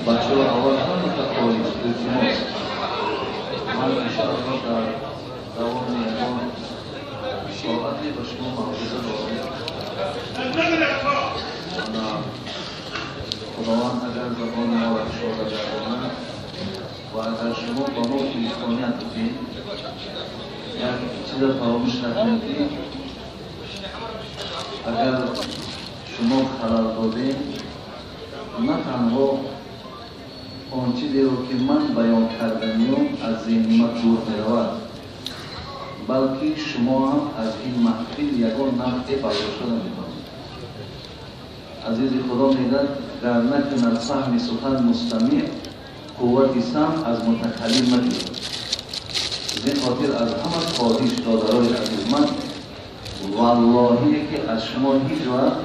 Бачаҳо, аввал ҳама хоҳиш, илтимос, ман иншоаллоҳ дар давоми ягон соате ба шумо мавъиза дорам. Худованд агар забони моро кушода гардонад ва агар шумо ба мо имконият бидиҳед, як чиза фаромӯш накунед, ки агар шумо халал додем, на танҳо он чизеро, ки ман баён карданиём, аз зеҳни ман дур меравад, балки шумо ҳам аз ин маҳфил ягон нафъе бардошта наметавонед. Азизи Худо мегӯяд: гар накунад фаҳми сухан мустамеъ, қуввати самъ аз мутакаллим маҷӯяд. Аз ин хотир аз ҳама хоҳиш, додарои азиз, ман валлоҳие ки аз шумо ҳеҷ вақт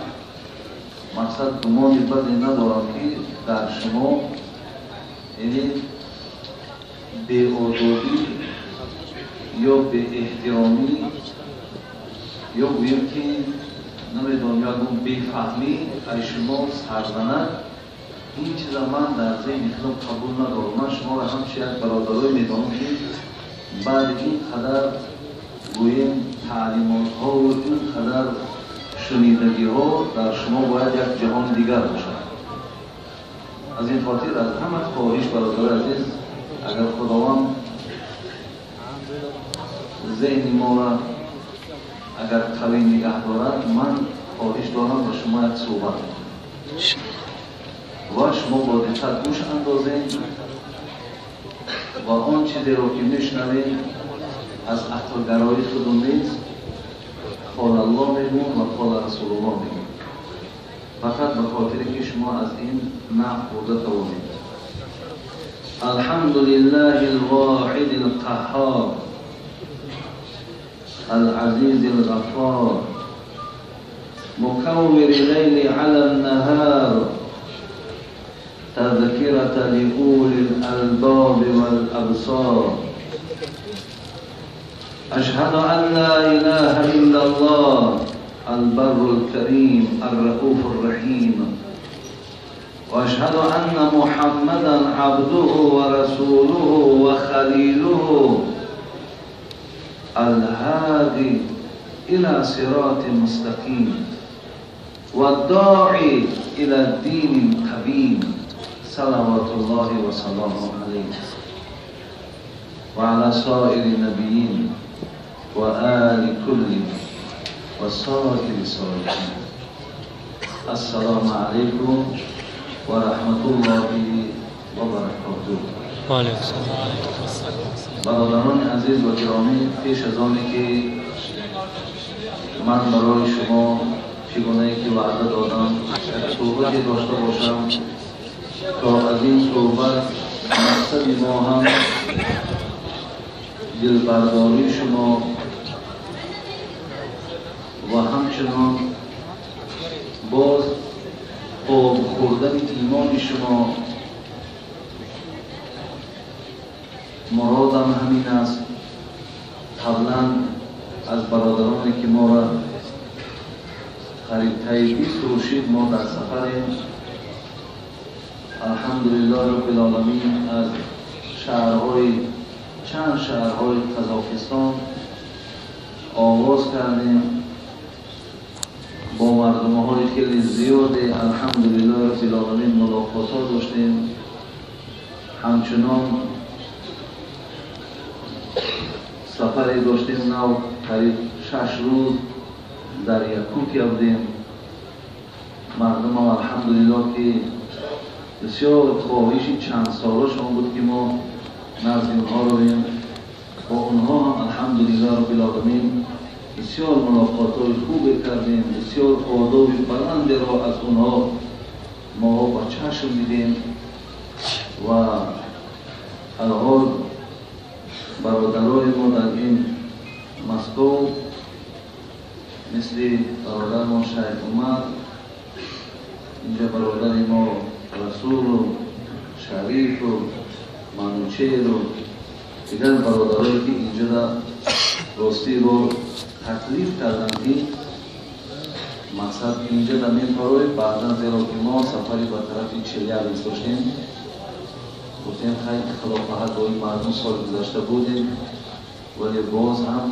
мақсад гумони баде надорам, ки дар шумо яъне беодобӣ ё беэҳтиромӣ ё гӯем ки намедонам ягон бефаҳмӣ аз шумо сарзанад. Ин чиза ман дар зеҳни худам қабул надорам. Ман шуморо ҳамчун як бародарое медонам, ки баъди ин қадар гӯем таълимотҳову ин қадар шунидагиҳо дар шумо бояд як ҷаҳони дигар бошад. Аз ин хотир аз ҳама хоҳиш, бародари азиз, агар Худованд зеҳни моро агар қавӣ нигаҳ дорад, ман хоҳиш дорам ба шумо як суҳбат ва шумо бо диққат гӯш андозед ва он чизеро, ки мешунавед, аз ақлгароии худум нест, қол Аллоҳ мегӯм ва қола Расулуллоҳ мегӯм, фақат ба хотире ки шумо аз ин нафъ бурда тавонед. الحمد لله الواحد القهار العزيز الغفار، مكور الليل على النهار تذكرة لأولي الألباب والأبصار. أشهد أن لا إله إلا الله البر الكريم الرؤوف الرحيم، وأشهد أن محمدا عبده ورسوله وخليله الهادي إلى صراط مستقيم والداعي إلى الدين القويم، صلوات الله وسلامه عليه وعلى سائر النبيين وآل كل وسائر الصالحين. السلام عليكم ورحمة الله وبركاته. برادران عزیز و گرامی، پیش از آنی که من برای شما چگونه که وعده دادم صحبتی داشته باشم تا از این صحبت مقصد ما هم دلبرداری شما و همچنان باز آب خوردن ایمان شما، مرادم همین است. قبلا از برادرانی که ما را قریب تای 20 روز شد ما در سفریم، الحمدلله رب العالمین، از شهرهای چند شهرهای قزاقستان آغاز کردیم با مردمهای خیلی زیاد، الحمدلله رب العالمین ملاقات ها داشتیم. همچنان سفری داشتیم، نو قریب 6 روز در یکوتیا بودیم. مردم هم الحمدلله که بسیار خواهش چند سالشون بود که ما نزد اونها رویم، با اونها هم الحمدلله رب العالمین بسیار ملاقات های خوب کردیم، بسیار آداب بلند را از اونها ما با چشم دیدیم و الحال برادرای ما در این مسکو مثل برادر ما شیخ عمر، اینجا برادر ما رسول و شریف و منوچهر و Дигар бародарое ки инҷода ростӣ бо таклиф карданд, ки мақсад инҷода мепарои, баъдан зеро ки мо сафари ба тарафи Челябинск доштем, гуфтем хайр, худо хоҳад бо ин мардум соли гузашта будем, вале боз ҳам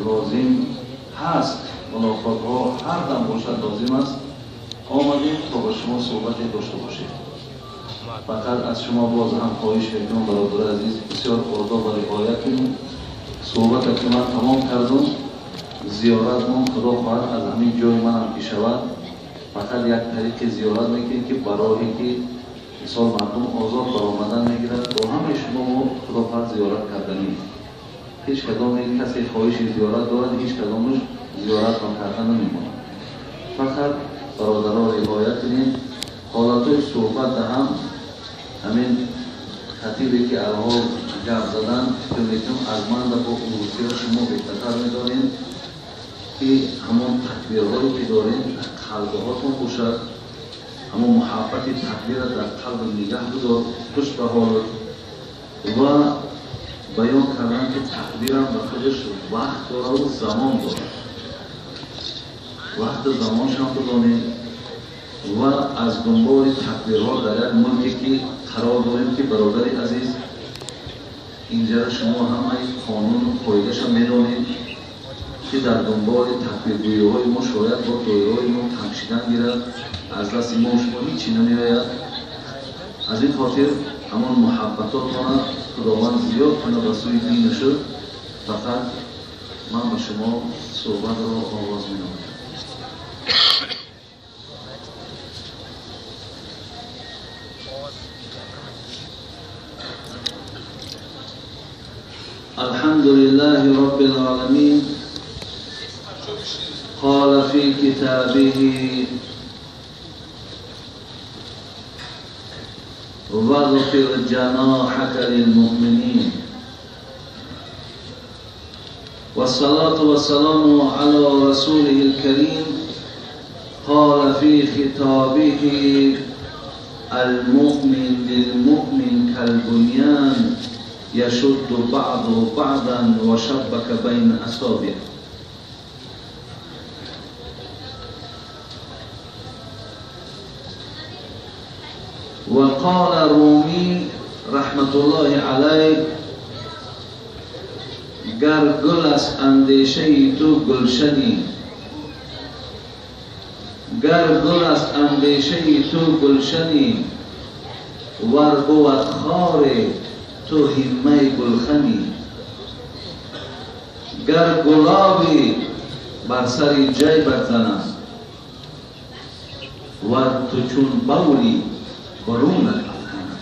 лозим ҳаст мулоқотҳо ҳар дам бошад лозим аст. Омадем то ба шумо суҳбате дошта бошем. Фақат аз шумо боз ҳам хоҳиш мекунам, бародари азиз, бисёр одобро риоя кунем. Суҳбате ки ман тамом кардам, зиёратмон худо хоҳад аз ҳамин ҷои манам ки шавад, фақат як тариқи зиёрат мекунем ки ба роҳе ки мисол мардум озод баромадан мегирад, бо ҳамаи шумо мо худо хоҳад зиёрат карданӣ. Ҳеҷ кадоме касе хоҳиши зиёрат дорад, ҳеҷ кадомаш зиёрат накарда намемонад. Фақат бародаро риоя кунем. Ҳолатҳои суҳбат ҳам ҳамин хатибе ки алҳол гап задан, фикр мекунам аз ман да бо урусиро шумо беҳтар медонед, ки ҳамон такбирҳое ки дорем дар қалбҳотон бошад, ҳамон муҳаббати такбирро дар қалб нигаҳ бидор, хуш ба ҳолат ва баён кардан ки такбирам ба худаш вақт дорад ва замон дорад. Вақту замоншам бидонед ва аз дунболи такбирҳо дар як мулке ки қарор дорем, ки бародари азиз, инҷара шумо ҳамаи қонуну қоидаша медонед, ки дар дунболи такбиргӯиҳои мо шояд бо доираҳои мо танг шидан гирад, аз дасти мо шумо ҳичи намеояд. Аз ин хотир ҳамон муҳаббатотона худованд зиёд кунад ба сӯи дину шуд. Фақат ман ба шумо суҳбатро оғоз менамоям. الحمد لله رب العالمين. قال في كتابه: واغفر جناحك للمؤمنين. والصلاة والسلام على رسوله الكريم. قال في خطابه: المؤمن للمؤمن كالبنيان يشد بعضه بعضا وشبك بين أصابعه. وقال الرومي رحمة الله عليه: گر گل است اندیشه تو گلشنی، گر گل است اندیشه تو گلشنی، ور بود خار تو همه گلخنی. گر گلابی بر سر جیبت زنم، ور تو چون بولی برونت افکنم.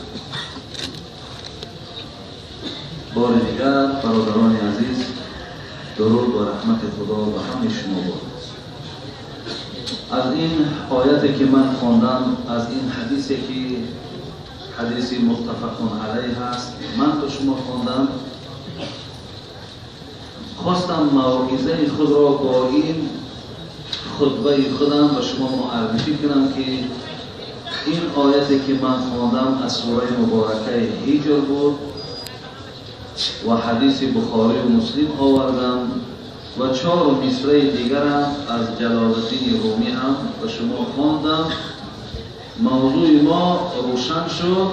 بار دیگر برادران عزیز، درود و رحمت خدا به همه شما باد. از این آیتی که من خواندم، از این حدیثی که حدیث متفق علیه هست، من تو شما خواندم، خواستم موعظه خود را با این خطبه خودم به شما معرفی کنم که این آیتی که من خواندم از سوره مبارکه هجر بود و حدیث بخاری و مسلم آوردم و 4 مصرع دیگرم از جلال‌الدین رومی هم به شما خواندم. موضوع ما روشن شد،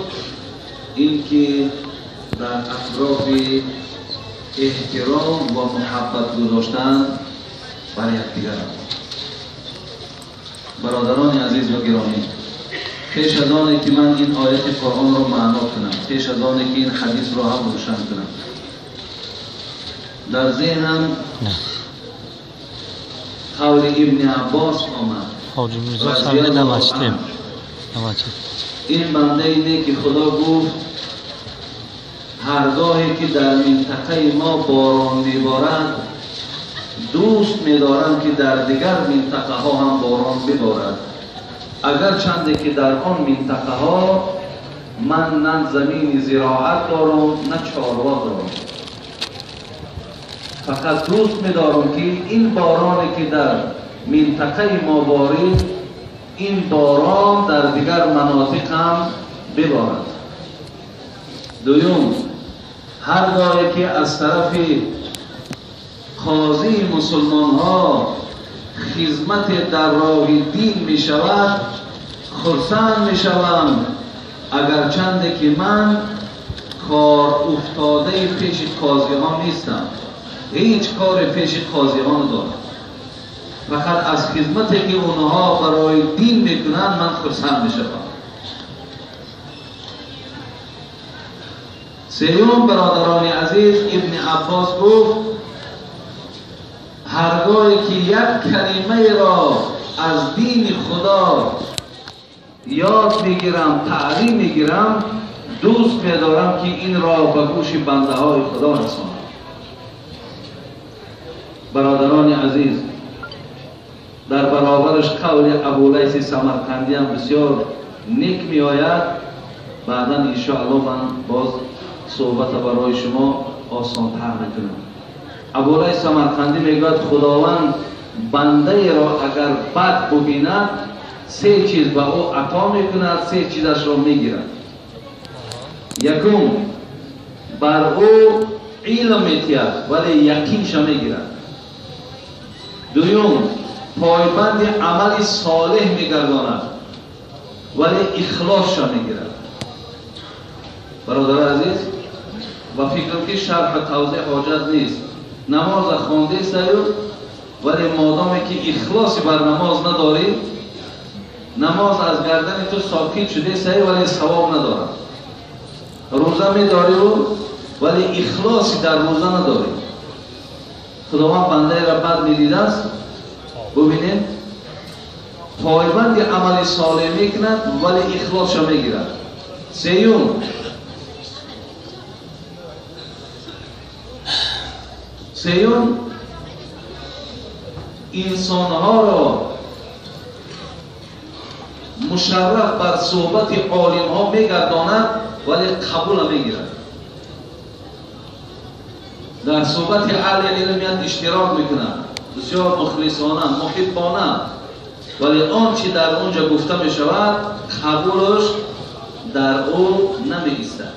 این که در اطراف احترام و محبت گذاشتن بر یکدیگر. برادران عزیز و گرامی، پیش از آن که من این آیت قرآن را معنا کنم، پیش از آن که این حدیث را هم روشن کنم، در ذهنم قول ابن عباس آمد. این بنده اینه که خدا گفت هرگاهی که در منطقه ما باران میبارد، دوست میدارم که در دیگر منطقه ها هم باران ببارد، اگر چنده که در آن منطقه ها من نه زمین زراعت دارم نه چاروا دارم، فقط دوست میدارم که این بارانی که در منطقه ما بارید، این باران در دیگر مناطق هم ببارد. دوم، ҳаргоҳе ки аз тарафи қозии мусулмонҳо хизмат дар роҳи дин мешавад, хурсанд мешавам, агарчанде ки ман кор уфтодаи пеши қозиҳо нестам, ҳеҷ кори пеши қозиҳо надорам, фақат аз хизмате ки онҳо барои дин мекунанд ман хурсанд мешавам. Сеюм, бародарони азиз, Ибни Аббос гуфт: ҳаргоҳе ки як калимаеро аз дини Худо ёд мегирам, таълим мегирам, дӯст медорам ки инро ба гӯши бандаҳои Худо расонам. Бародарони азиз, дар баробараш қавли Абулайси Самарқандӣ ҳам бисёр нек меояд. Баъдан иншоаллоҳ ман боз суҳбата барои шумо осонтар мекунам. Абулайс Самарқандӣ мегӯяд: Худованд бандаеро агар бад бубинад, се чиз ба ӯ ато мекунад, се чизашро мегирад. Якум, бар ӯ илм метиҳад, вале яқинша мегирад. Дуюм, пойбанди амали солеҳ мегардонад, вале ихлосша мегирад. Бародари азиз, ба фикрам ки шарҳу тавзеҳ ҳоҷат нест. Намоза хондестаю, вале модоме ки ихлоси бар намоз надорӣ, намоз аз гардани ту сокит шудестаю, вале савоб надорад. Рӯза медорию, вале ихлоси дар рӯза надорӣ. Худованд бандаеро бад медидааст, бубинед, пойбанди амали солеҳ мекунад, вале ихлосша мегирад. Сеюм, инсонҳоро мушарраф бар суҳбати олимҳо мегардонад, вале қабула мегирад. Дар суҳбати аҳли илмият иштирок мекунад, бисёр мухлисона, муҳиббона, вале он чи дар онҷо гуфта мешавад, қабулаш дар ӯ намеистад.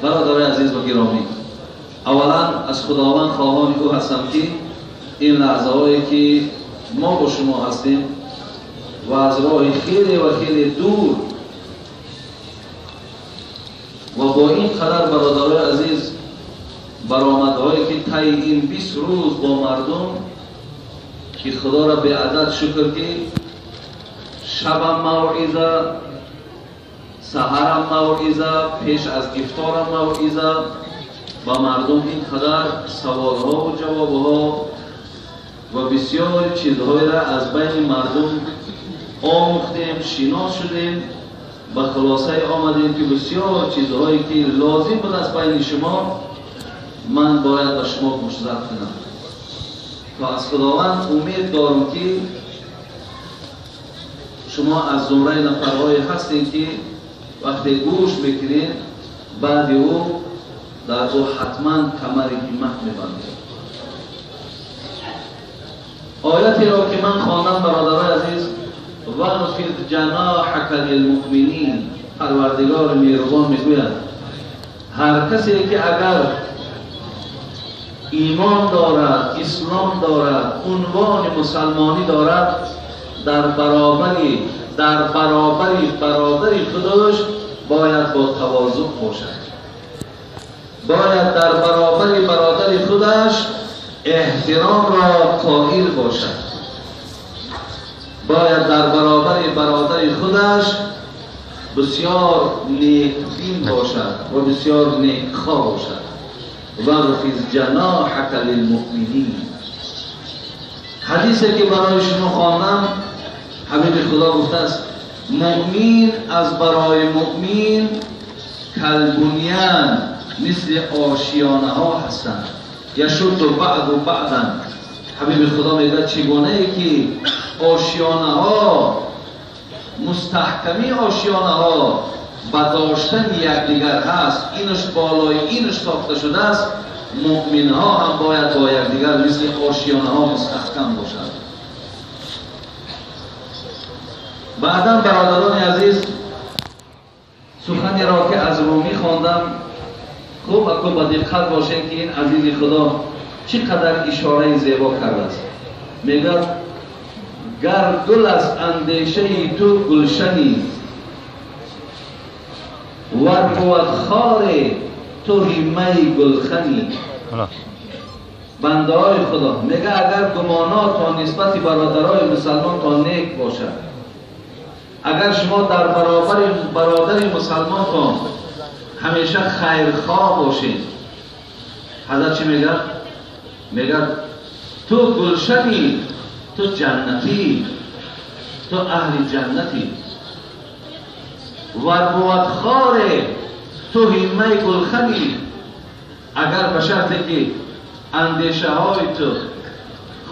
Бародарои азиз ва гиромӣ, аввалан аз Худованд хоҳони ӯ ҳастам ки ин лаҳзаҳое ки мо бо шумо ҳастем ва аз роҳи хеле ва хеле дур ва бо ин қадар, бародарои азиз, баромадҳое ки таи ин 20 рӯз бо мардум, ки Худоро беадад шукр ки шабам мавъиза, саҳарам мавъиза, пеш аз ифторам мавъиза, ба мардум ин қадар саволҳо ва ҷавобҳо ва бисёр чизҳоеро аз байни мардум омӯхтем, шинос шудем, ба хулосае омадем ки бисёр чизҳое ки лозим буд аз байни шумо, ман бояд ба шумо гӯшзад кунам. То аз Худованд умед дорам ки шумо аз зумраи нафарҳое ҳастед ки вақте гӯш мекунед, баъди ӯ дар ӯ ҳатман камари ҳиммат мебандед. Оятеро ки ман хондам, бародарои азиз, вағфид ҷаноҳака лилмуъминин, Парвардигори меҳрубон мегӯяд: ҳар касе ки агар имон дорад, ислом дорад, унвони мусалмонӣ дорад, дар баробари бародари худаш бояд бо тавозуъ бошад, бояд дар баробари бародари худаш эҳтиромро қоил бошад, бояд дар баробари бародари худаш бисёр некбин бошад ва бисёр некхоҳ бошад. вағфиз ҷаноҳака лилмуъминин. Ҳадисе ки барои шумо хондам, ҳабиби Худо гуфтааст: муъмин аз барои муъмин калбуньян, мисли ошиёнаҳо ҳастанд. Яшудду баъду баъдан. Ҳабиби Худо мегӯяд, чӣ гунае ки ошиёнаҳо, мустаҳкамии ошиёнаҳо ба доштани якдигар ҳаст, инаш болои инаш сохта шудааст, муъминҳо ҳам бояд бо якдигар мисли ошиёнаҳо мустаҳкам бошанд. Баъдан, бародарони азиз, суханеро ки аз Румӣ хондам, Хуб аку ба диққат бошед ки ин азизи Худо чӣ қадар ишораи зебо кардааст. Мегӯяд гар гул аз андешаи ту гулшанӣ, вар бувад хоре ту ҳиммаи гулханӣ. Бандаҳои Худо мегӯяд агар гумонотон нисбати бародарои мусалмонтон нек бошад, агар шумо дар баробари бародари мусалмонтон ҳамеша хайрхоҳ бошед, ҳазрат чӣ мегӯяд? Мегӯяд ту гулшанӣ, ту ҷаннатӣ, ту аҳли ҷаннатӣ. Вар бувад хоре ту ҳиммаи гулханӣ. Агар ба шарте ки андешаҳои ту,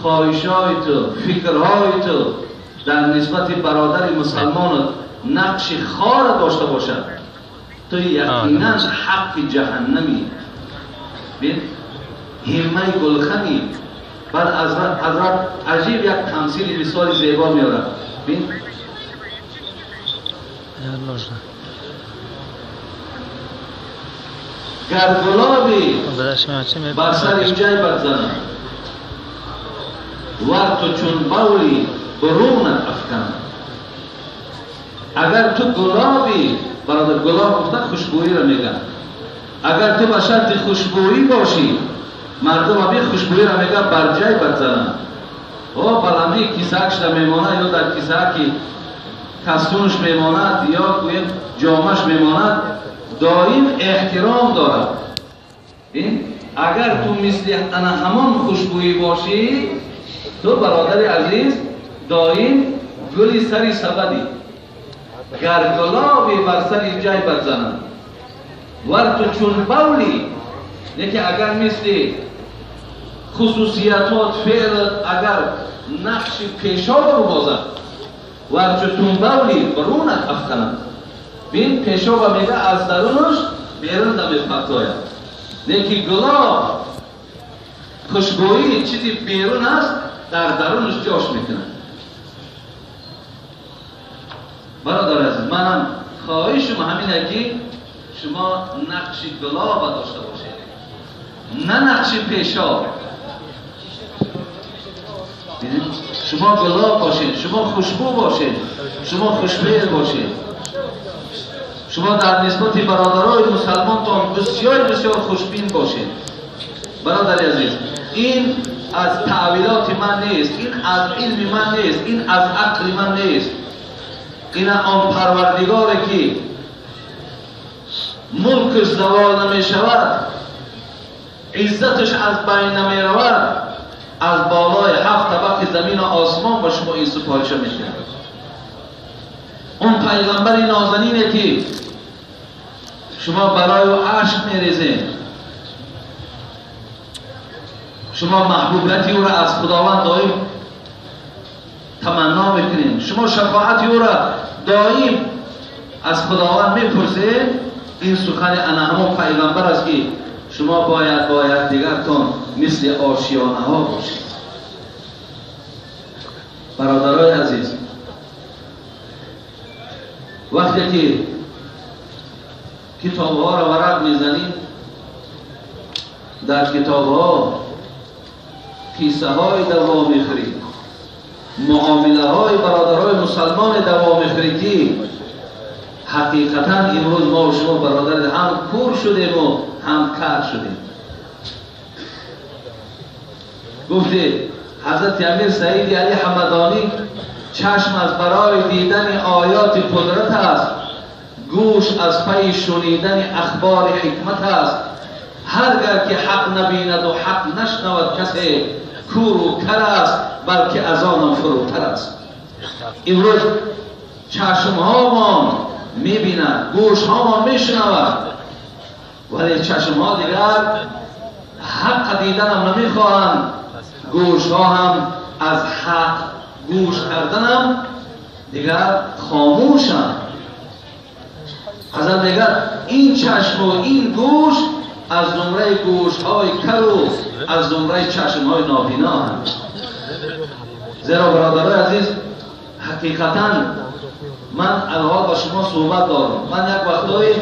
хоҳишҳои ту, фикрҳои ту дар нисбати бародари мусалмонат нақши хора дошта бошад, ту яқинан ҳаққи ҷаҳаннамӣ. Бин, ҳиммаи гулханӣ. Баъд ҳазрат аҷиб як тамсили мисоли зебо меорад. Бин, гар гулоби бар сари ҷайбат занад, вар ту чун бавли бурунат афканад. Агар ту гулоби, бародар гулоб гуфта хушбӯиро мегӯяд, агар ту ба шарти хушбӯӣ бошӣ, мардум аби хушбӯиро мегӯяд бар ҷайбат занад. О баландии кисаакшда мемонад ё дар кисааки кастунш мемонад ё гӯем ҷомаш мемонад, доим эҳтиром дорад. Агар ту мисли ана ҳамон хушбӯӣ бошӣ, ту бародари азиз доим гули сари сабадӣ. Гар гулоби бар сари ҷайбат занад, вар ту чун бавли, лекин агар мисли хусусиятот феълат агар нақши пешобро бозад, вар ту чун бавли бурунат афканад. Бин, пешоба мега аз дарунаш берун намепартояд, лекин гулоб хушбӯӣ чизи берун аст, дар дарунаш ҷош мекунад. Бародар азиз, манам хоҳишам ҳамине ки шумо нақши гулоба дошта бошед, на нақши пешоб. Шумо гулоб бошед, шумо хушбӯ бошед, шумо хушфеъл бошед. Шумо дар нисбати бародарои мусалмонтон бисёр бисёр хушбин бошед. Бародари азиз, ин аз таъвилоти ман нест, ин аз илми ман нест, ин аз ақли ман нест. Ин он парвардигоре ки мулкаш завол намешавад, иззаташ аз байн намеравад, аз болои ҳафт табақи замину осмон ба шумо ин супориша мекунад. Он пайғамбари нозанине ки шумо барои ӯ ашк мерезед, шумо маҳбубияти ӯро аз Худованд доим таманно мекунед, шумо шафоати ӯро доим аз Худованд мепурсед. Ин сухани ана ҳамон пайғамбар аст ки шумо бояд бо якдигартон мисли ошиёнаҳо бошед. Бародарои азиз, вақте ки китобҳоро варақ мезанем, дар китобҳо қиссаҳои даво мехӯрӣ, муомилаҳои бародарои мусалмони даво мехӯрӣ ки ҳақиқатан имрӯз мо шумо бародар ҳам кур шудему ҳам кар шудем. Гуфти ҳазрати Амир Саиди Али Ҳамадонӣ, чашм аз барои дидани оёти қудрат аст, гӯш аз пайи шунидани ахбори ҳикмат аст. Ҳаргар ки ҳақ набинаду ҳақ нашнавад касе, куру кар аст, балки аз онам фурӯтар аст. Имрӯз чашмҳомон мебинад, гӯшҳомон мешунавад, вале чашмҳо дигар ҳаққа диданам намехоҳанд, гӯшҳо ҳам аз ҳақ гӯш карданам дигар хомӯшанд. Ҳазрат мегӯяд ин чашму ин гӯш аз зумраи гӯшҳои кару аз зумраи чашмҳои нобиноанд. Зеро бародарои азиз, ҳақиқатан Ман алҳол ба шумо суҳбат дорам. Ман як вақтҳое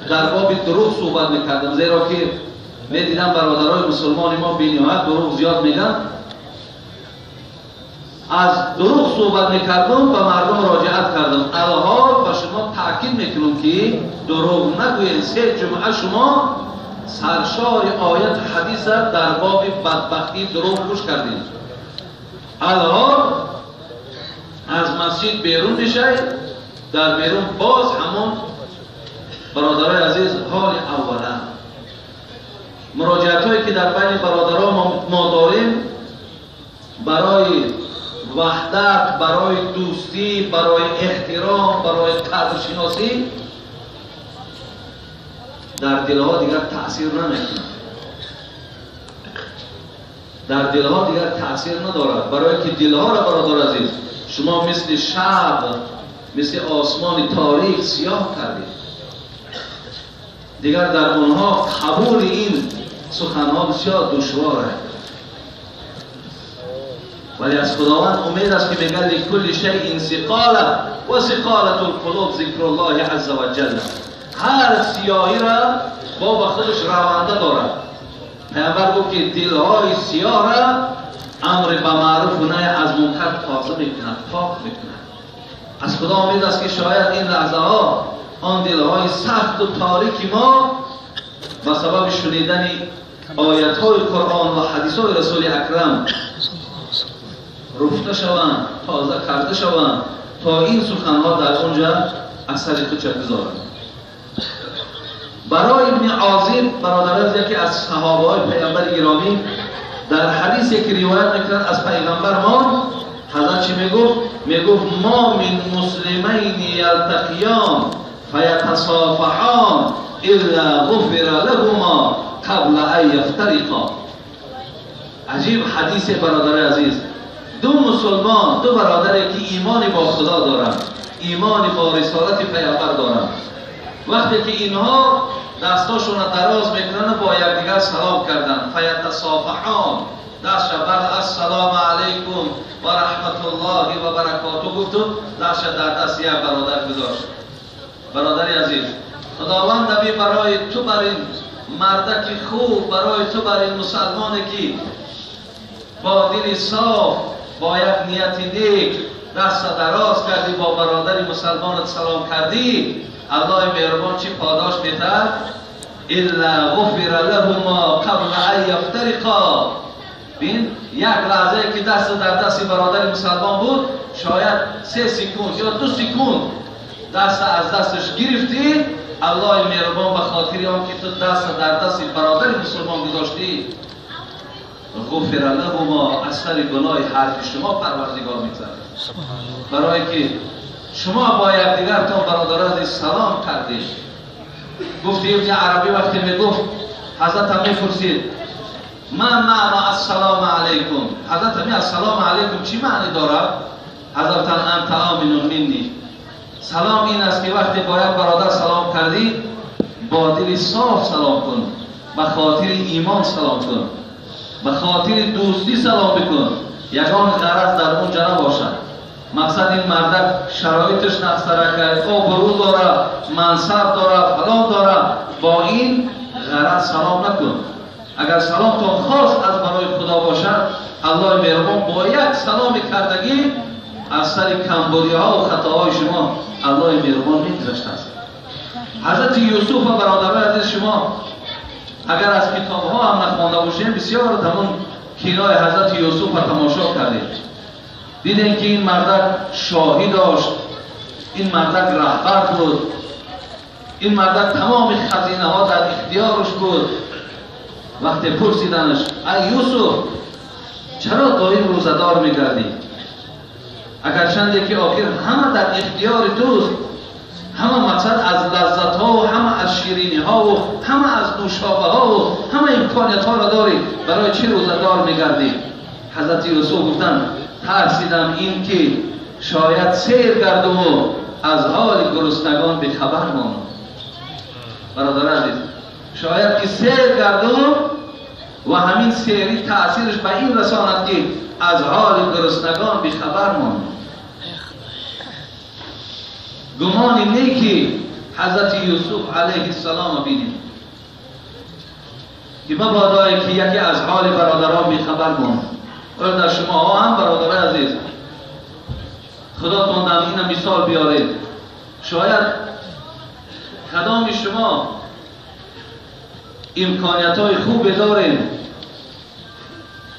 дар боби дурӯғ суҳбат мекардам, зеро ки медидам бародарои мусулмони мо бениҳоят дурӯғ зиёд мегӯянд. Аз дурӯғ суҳбат мекардам, ба мардум муроҷиат кардам. Алҳол ба шумо таъкид мекунам, ки дурӯғ нагӯед. Се ҷумъа шумо саршори оят ҳадиса дар боби бадбахтии дурӯғ гӯш кардед. Алҳол аз масҷид берун мешавед, дар берун боз ҳамон бародарои азиз ҳоли аввала муроҷиатҳое ки дар байни бародарон мо дорем барои ваҳдат, барои дӯстӣ, барои эҳтиром, барои қадршиносӣ дар дилҳо дигар таъсир намекунад, дар дилҳо дигар таъсир надорад. Барое ки дилҳоро, бародар азиз, шумо мисли шаб, мисли осмони торик сиёҳ кардед. Дигар дар онҳо қабули ин суханҳо бисёр душвор аст. Вале аз Худованд умед аст, ки мегӯяд ликулли шайъин сиқола ва сиқолатул қулуб зикруллоҳи азза ва ҷалла. Ҳар сиёҳиро бо ба худаш раванда дорад. Паёмбар гуфт, ки дилҳои сиёҳро амр ба маъруф ва наҳй аз мункар тоза мекунад, пок мекунад. Аз Худо умед аст, ки шояд ин лаҳзаҳо он дилҳои сахту торики мо ба сабаби шунидани оятҳои Қуръон ва ҳадисҳои Расули Акрам руфта шаванд, тоза карда шаванд, то ин суханҳо дар онҷа асари худша гузоранд. Барои ибни Озиб, бародараз, яке аз саҳобаҳои паёмбари гиромӣ, дар ҳадисе ки ривоят мекунад аз паёмбар мо, ҳазрат чӣ мегуфт? Мегуфт: мо мин муслимайни ялтақиён фаятасофаҳон илла ғуфира лаҳума қабла ан яфтариқо. Аҷиб ҳадисе, бародари азиз. Ду мусулмон, ду бародаре ки имони бо Худо доранд, имони бо рисолати паёмбар доранд, вақте ки инҳо дастошонро дароз мекунанд, бо якдигар салом карданд, фаятасофаҳон, дастша бар ассалому алайкум ва раҳматуллоҳи ва баракоту гуфту дастша дар дасти як бародар гузошт. Бародари азиз, Худованд наби барои ту, бар ин мардаки хуб, барои ту, бар ин мусалмоне ки бо дили соф, бо як нияти нек даста дароз кардӣ, бо бародари мусалмонат салом кардӣ, Аллоҳи меҳрубон чӣ подош медиҳад? Илла ғуфира лаҳума қабла ан яфтариқо. Бин, як лаҳзае ки даст дар дасти бародари мусалмон буд, шояд 3 секунд ё 2 секунд даст аз дасташ гирифтӣ, Аллоҳи меҳрубон ба хотири он ки ту даст дар дасти бародари мусулмон гузоштӣ, ғуфира лаҳума, аз сари гуноҳи ҳарфи шумо Парвардигор мегзарад. Барое ки шумо бо якдигартон, бародарони, салом кардед. Гуфти ибни Арабӣ, вақте мегуфт, ҳазратам мепурсид: ма маъно ассалому алайкум? Ҳазрат, ами ассалому алайкум чӣ маъне дорад? Ҳазратан анта аминун минни. Салом ин аст, ки вақте бо як бародар салом кардӣ, бо дили соф салом кун, ба хотири имон салом кун, ба хотири дӯстӣ салом бикун, ягон ғараз дар он ҷа набошад. Мақсад ин мардак шароиташ нақсаракай, обрӯ дора, мансаб дора, фалон дора, бо ин ғараз салом накун. Агар саломтон хос аз барои Худо бошад, Аллоҳи меҳрубон бо як саломи кардагӣ аз сари камбудиҳо ва хатоҳои шумо Аллоҳи меҳрубон мегузаштааст. Ҳазрати Юсуф ва бародарои азиз, шумо агар аз китобҳо ҳам нахонда бошем, бисёр ҳамон кинои ҳазрати Юсуфро тамошо кардед, дидем, ки ин мардак шоҳӣ дошт, ин мардак раҳбар буд, ин мардак тамоми хазинаҳо дар ихтиёраш буд. Вақте пурсиданаш: ай Юсуф, чаро доим рӯзадор мегардӣ, агарчанде ки охир ҳама дар ихтиёри туст, ҳама мақсад аз лаззатҳову ҳама аз шириниҳову ҳама аз нӯшобаҳову ҳама имкониятҳоро дорӣ, барои чӣ рӯзадор мегардӣ? Ҳазрати Юсуф гуфтанд: тарсидам ин ки шояд сер гардуму аз ҳоли гуруснагон бехабар монам. Бародари азиз, шояд ки сер гардум ва ҳамин серӣ таъсираш ба ин расонад, ки аз ҳоли гуруснагон бехабар монам. Гумони неки ҳазрати Юсуф алайҳиссалом бинем ки мабодое ки яке аз ҳоли бародарон бехабар монд. Оё дар шумоҳо ҳам бародарои азиз худотон дар ина мисол биёред, шояд кадоми шумо имкониятҳои хубе дорем,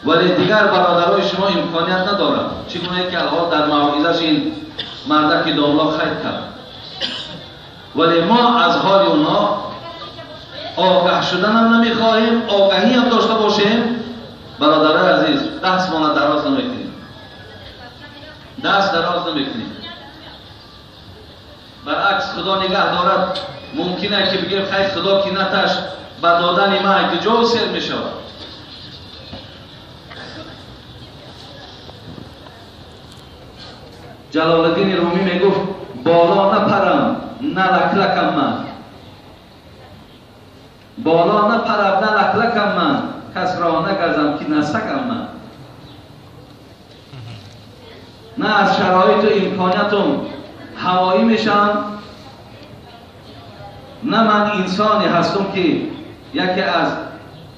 вале дигар бародарои шумо имконият надоранд. Чӣ гуна ки алҳол дар мавъизаш ин мардаки домло хайр кард, вале мо аз ҳоли онҳо огаҳ шуданам намехоҳем, огаҳӣ ҳам дошта бошем. Бародарои азиз, дастмона дароз намекунем, даст дароз намекунем. Баръакс, худо нигаҳ дорад, мумкин аст ки бигӯем хайр, худо ки наташ ба додани ма куҷо сер мешавад. Ҷалолиддини Румӣ мегуфт: боло напарам, на лаклакам ман, боло напарам, на лаклакам ман, кас ро нагазам ки насакам ман. На аз шароиту имкониятум ҳавоӣ мешавам, на ман инсоне ҳастум ки яке аз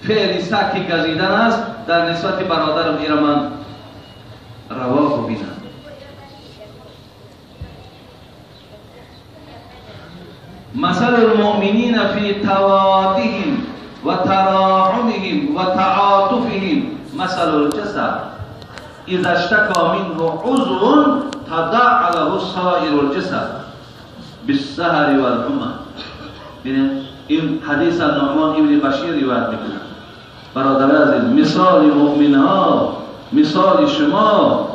феъли саг ки газидан аст дар нисбати бародарам ира ман раво бубинам. مثل المؤمنین فی توادهم و تراحمهم و تعاطفهم مثل الجسد اذا اشتكى منه عضو تداعى له سائر الجسد بالسهر والحمى. این حدیث نعمان ابن بشیر روایت میکنه. برادر عزیز، مثال مؤمن ها، مثال شما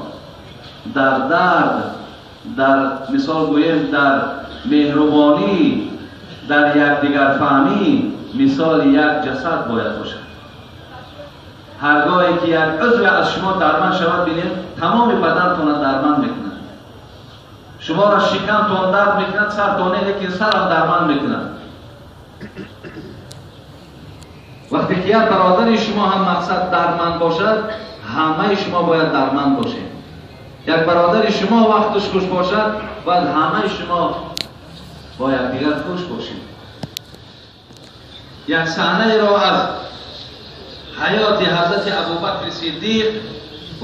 در درد، در مثال گویم در مهربانی، در یکدیگر فهمی، مثال یک جسد باید باشد. هرگاهی که یک عضو از شما درمند شود، بینید تمام بدنتون را درمند میکند. شما را شکمتون درد میکند، سرتون، لیکن سرم درمند میکند. وقتی که یک برادر شما هم مقصد درمند باشد، همه شما باید درمند باشید. یک برادر شما وقتش خوش باشد، باید همه شما باید دیگر خوش باشید. یک صحنه را از حیات حضرت ابوبکر صدیق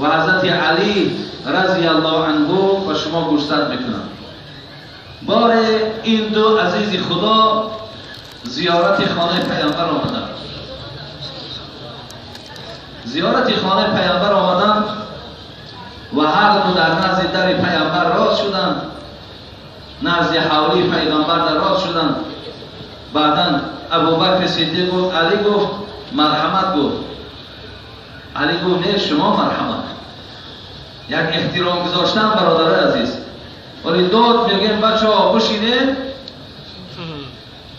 و حضرت علی رضی الله عنه و شما گوشزد میکنم. بار این دو عزیز خدا زیارت خانه پیامبر آمدند. زیارت خانه پیامبر آمدند و هر دو در نزد در پیامبر راست شدند، نزد حولی پیامبر در راست شدند. بعدا ابوبکر صدیق گفت، علی گفت مرحمت گفت. علی گفت نه شما مرحمت. یک احترام گذاشتن برادر عزیز. ولی داد میگیم بچه ها بشینه،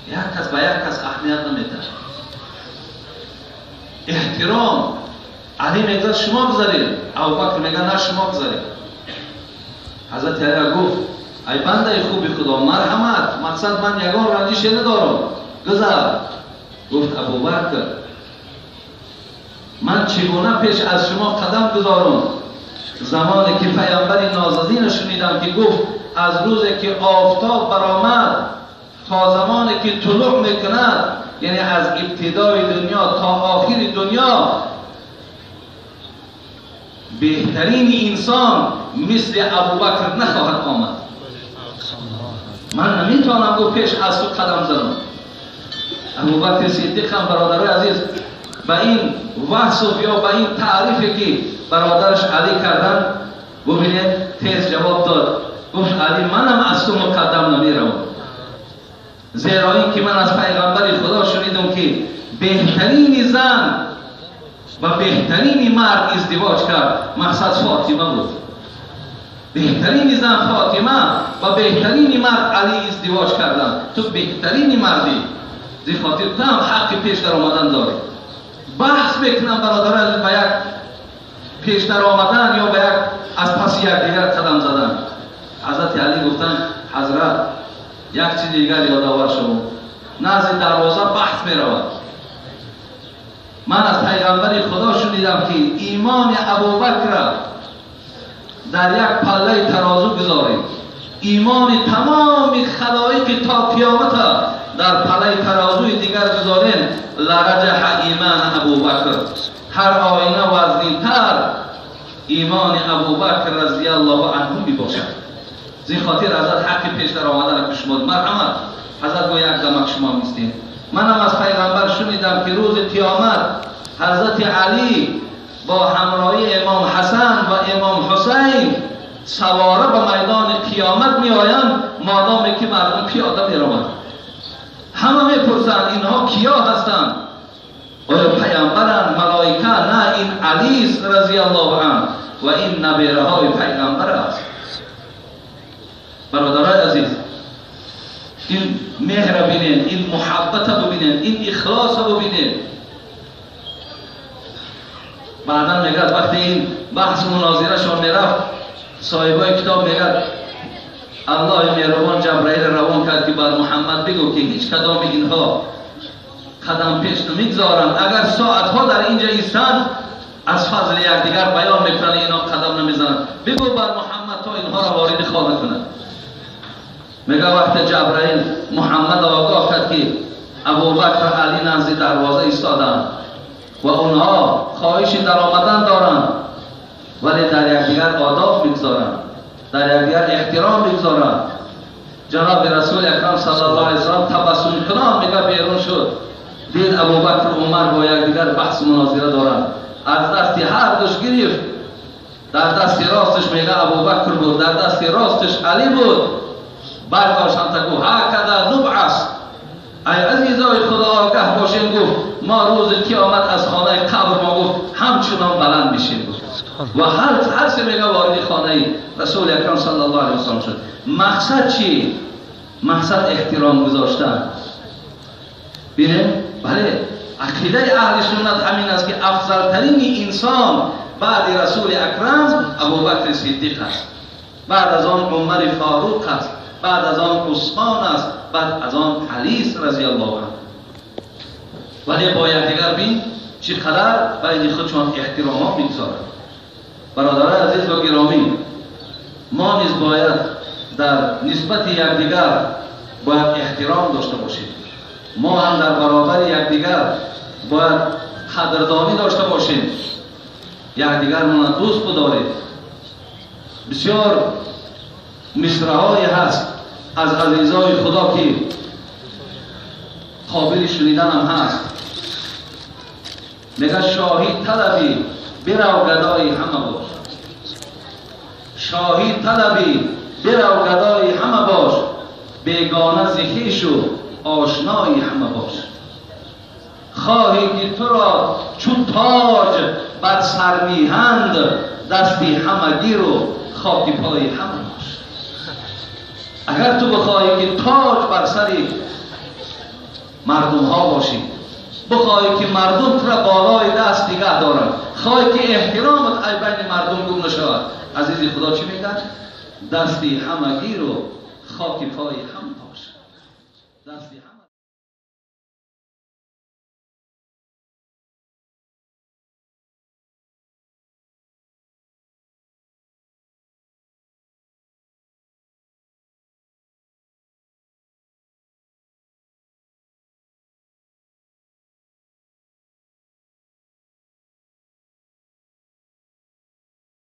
یک کس به یک کس اهمیت نمیده. احترام. علی میگه شما بذارید، ابوبکر میگه نه شما بذارید. حضرت علی گفت ای بنده خوبی خدا مرحمت، مقصد من یگان رنجش ندارم، گذر. گفت ابوبکر من چگونه پیش از شما قدم گذارم زمانی که پیامبر نازنین شنیدم که گفت از روزی که آفتاب برآمد تا زمانی که طلوع میکند، یعنی از ابتدای دنیا تا آخر دنیا، بهترین انسان مثل ابوبکر نخواهد آمد. من نمیتونم گفت پیش از تو قدم زنم. ابوبکر صدیق هم برادرای عزیز به این وصف یا به این تعریفی که برادرش علی کردن، ببینید تیز جواب داد، گفت علی منم از تو مقدم نمیروم، زیرا این که من از پیغمبر خدا شنیدم که بهترین زن و بهترین مرد ازدواج کرد، مقصد فاطمه بود. بهترین زن فاطمه و بهترین مرد علی ازدواج کردن، تو بهترین مردی، زی خاطر تو هم حق پیش در آمدن داری. بحث میکنم برادران به یک پیش در آمدن یا به یک از پس یک دیگر قدم زدن. حضرت علی گفتن حضرت یک چیز دیگر یادآور شما، نزد دروازه بحث میرود. من از پیغمبر خدا شنیدم که ایمان ابوبکر را در یک پله ترازو گذارید، ایمان تمام خلایق تا قیامت در پلای ترازوی دیگر گذاریم، لرجح ایمان ابوبکر. هر آینه وزنی‌تر ایمان ابوبکر رضی الله عنه می باشد. زین خاطر حضرت حق پیش در آمدن را شما مرحمت حضرت با یک دمک شما میستیم. منم از پیغمبر شنیدم که روز قیامت حضرت علی با همراهی امام حسن و امام حسین سواره به میدان قیامت می آیند، مادامی که مردم پیاده می روند. همه میپرسند اینها کیا هستند؟ آیا پیامبرند؟ ملائکه؟ نه، این علی است رضی الله عنه و این نبیره های پیغمبر است. برادرای عزیز، این مهر ببینید، این محبت ببینید، این اخلاص ببینید. بعدا میگه وقتی این بحث مناظره شون میرفت، صاحبای کتاب میگه الله مهربان جبرائیل روان کرد که بر محمد بگو که هیچ کدام اینها قدم پیش نمیگذارند، اگر ساعتها در اینجا ایستند از فضل یکدیگر بیان میکنند، اینا قدم نمیزنند. بگو بر محمد تا اینها را وارد خانه کند. میگه وقت جبرائیل محمد آگاه کرد که ابوبکر و علی نزد دروازه ایستادند و اونها خواهش در آمدن دارند، ولی در یکدیگر آداب میگذارند، در یکدیگر احترام میگذارند. جناب رسول اکرم صلی الله علیه وسلم تبسم کنان میگه بیرون شد، دید ابوبکر و عمر با یکدیگر بحث مناظره دارند. از دستی هر دوش گرفت، در دست راستش میگه ابوبکر بود، در دست راستش علی بود. برداشتن تا گفت هکذا نبعث، ای عزیزای خدا آگه باشین. گفت ما روز قیامت از خانه قبر ما گفت همچنان بلند میشیم. و هر سه میگه وارد خانه رسول اکرم صلی الله علیه وسلم شد. مقصد چی؟ مقصد احترام گذاشتن. ببینید، بله، عقیده اهل سنت همین است که افضل ترین انسان بعد رسول اکرم ابوبکر صدیق است، بعد از آن عمر فاروق است، بعد از آن عثمان است، بعد از آن علی رضی الله عنه. ولی با یکدیگر بین چقدر بین خودشان احترامات میگذارند. برادران عزیز و گرامی، ما نیز باید در نسبت یکدیگر باید احترام داشته باشیم. ما هم در برابر یکدیگر باید قدردانی داشته باشیم، یکدیگرمان دوست بداریم. بسیار مصرع‌هایی هست از عزیزای خدا که قابل شنیدن هم هست. میگه شاهی طلبی برو گدای همه باش، شاهی طلبی برو گدای همه باش، بیگانه ز خویش و آشنای همه باش. خواهی که تو را چون تاج بر سر میهند، دستی همه گیر و خاک پای همه باش. اگر تو بخواهی که تاج بر سر مردم ها باشی، بخواهی که مردم تو را بالای دست نگه دارند، خواهی که احترامت ای بین مردم گم نشود، عزیزی خدا چی میگه؟ دستی همه گیر و خاک پای هم باش.